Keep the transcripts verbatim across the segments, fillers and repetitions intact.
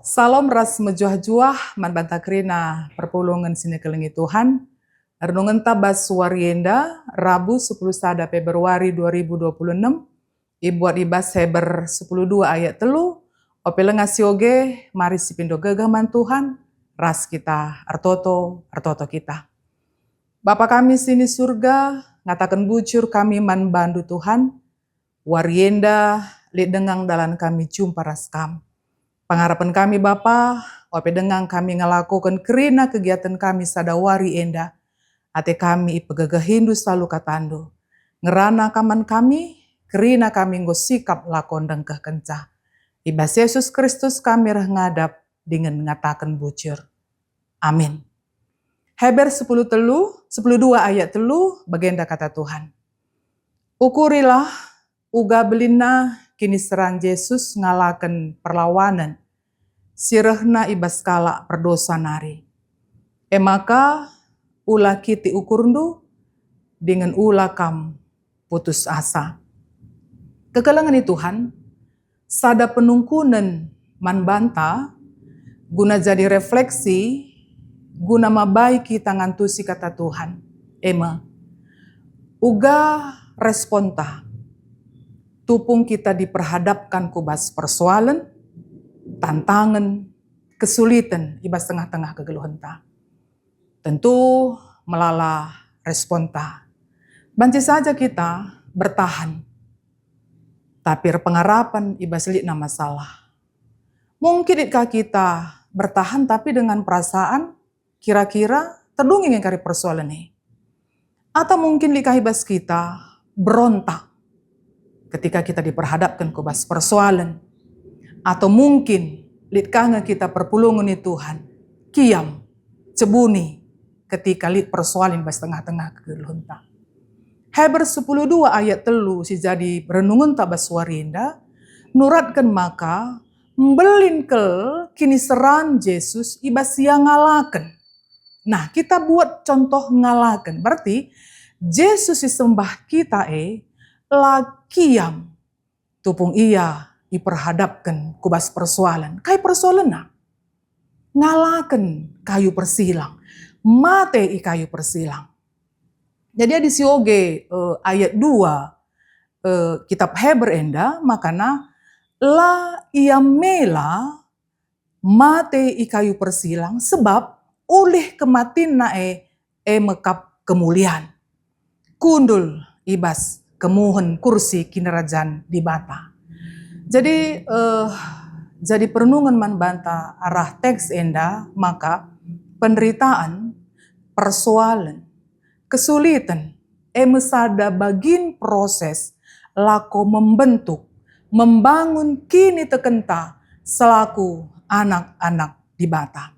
Salom ras mejuah-juah man banta kerina perpulungen si nikelengi Tuhan. Renungenta bas wari enda, Rabu sepuluh sada Februari dua ribu dua puluh enam, ibuat i bas Heber sepuluh dua ayat telu, ope langa sioge, mari sipindo gegeh man Tuhan, ras kita ertoto, ertoto kita. Bapa kami sini Surga, ngataken bujur kami man bandu Tuhan, wari enda lit denga dalan kami jumpa ras Kam. Pengarapen kami Bapa, ope denga kami ngelakoken kerina kegiaten kami sada wari enda, ate kami ipegegehindu salu katandu. Ngerana Kam man kami, kerina kami enggo sikap lako ndengkehkenca. I bas Yesus Kristus kami reh ngadap dingen ngataken bujur. Amin. Heber sepuluh telu, sepuluh dua ayat telu, bagenda kata Tuhan. Ukurilah uga belinna kiniseran Jesus ngalaken perlawanen si rehna i bas kalak perdosa nari. E maka, ula kitik ukurndu, dingen ula kam putus asa. Kekelengen i Tuhan, sada penungkunen man banta guna jadi refleksi, guna mabai kita ngantusi kata Tuhan. E me, uga responta tupung kita diperhadapkan ku bas persoalen, tantangen, kesuliten i bas tengah-tengah kegeluhenta. Tentu melala responta. Banci saja kita bertahan, tapi erpengarapen i bas litna masalah. Mungkin lit ka kita bertahan tapi dengan perasaan kira-kira terdungi nge kari persoalen e. Atau mungkin lit ka i bas kita berontak ketika kita diperhadapkan ku bas persoalen. Atau mungkin lit ka nge kita perpulungen i Tuhan, kiam, cebuni ketika lit persoalen bas tengah-tengah kegeluhenta. Heber sepuluh dua ayat telu si jadi renungenta bas wari enda nuratken maka mbelin kal kiniseran Jesus i bas ia ngalaken. Nah, kita buat contoh ngalaken. Berarti Jesus si sembah kita e la kiam tupung ia iperhadapken ku bas persoalen. Kai persoalenna? Ngalaken kayu persilang, mate i kayu persilang. Jadi adi sioge, eh, ayat dua, eh, kitab Heber enda, makana la ia mela mate i kayu persilang, sebab ulih kematinna e, e mekap kemulian. Kundul i bas kemuhen kursi kinirajan Dibata. Jadi, eh, jadi perenungen man banta arah teks enda, maka penderitaan, persoalen, kesuliten, e me sada bagin proses lako membentuk, membangun kinitekenta selaku anak-anak Dibata.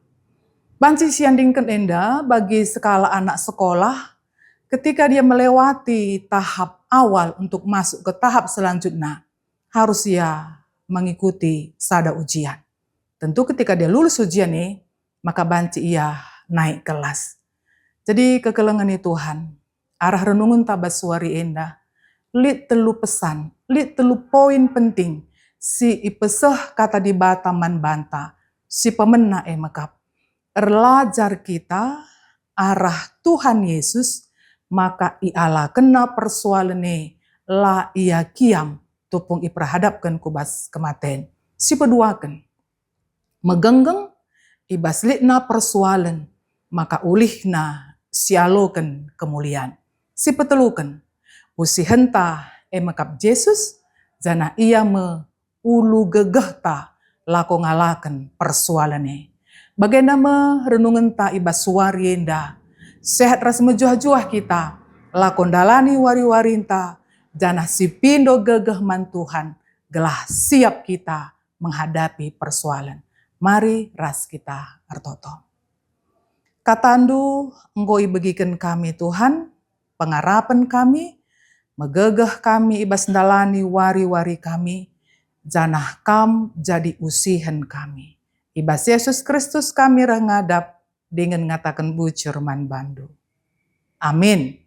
Banci siandingken enda bagi sekalak anak sekolah, ketika dia melewati tahap awal untuk masuk ke tahap selanjutnya, harus ia mengikuti sada ujian. Tentu ketika dia lulus ujian e, maka banci ia naik kelas. Jadi kekelengen i Tuhan, arah renungenta bas wari enda, lit telu pesan, lit telu poin penting si ipeseh kata Dibata man banta, si pemena e mekap. Erlajar kita arah Tuhan Yesus, maka ialakenna persoalen e, la ia kiam tupung iperhadapken ku bas kematen. Si peduaken, megenggeng i bas litna persoalen, maka ulihna sialoken kemulian. Si peteluken, usihenta e mekap Jesus, janah ia me ulu gegehta lako ngalaken persoalen e. Bagenda me renungenta i bas wari enda. Sehat ras mejuah-juah kita, lako ndalani wari-warinta, janah sipindo gegeh man Tuhan, gelah siap kita menghadapi persoalen. Mari ras kita ertoto. KataNdu enggo ibegiken kami, Tuhan, pengarapen kami, megegeh kami i bas ndalani wari-wari kami, janah Kam jadi usihen kami. I bas Yesus Kristus kami reh ngadap dingen ngataken bujur man bandu. Amin.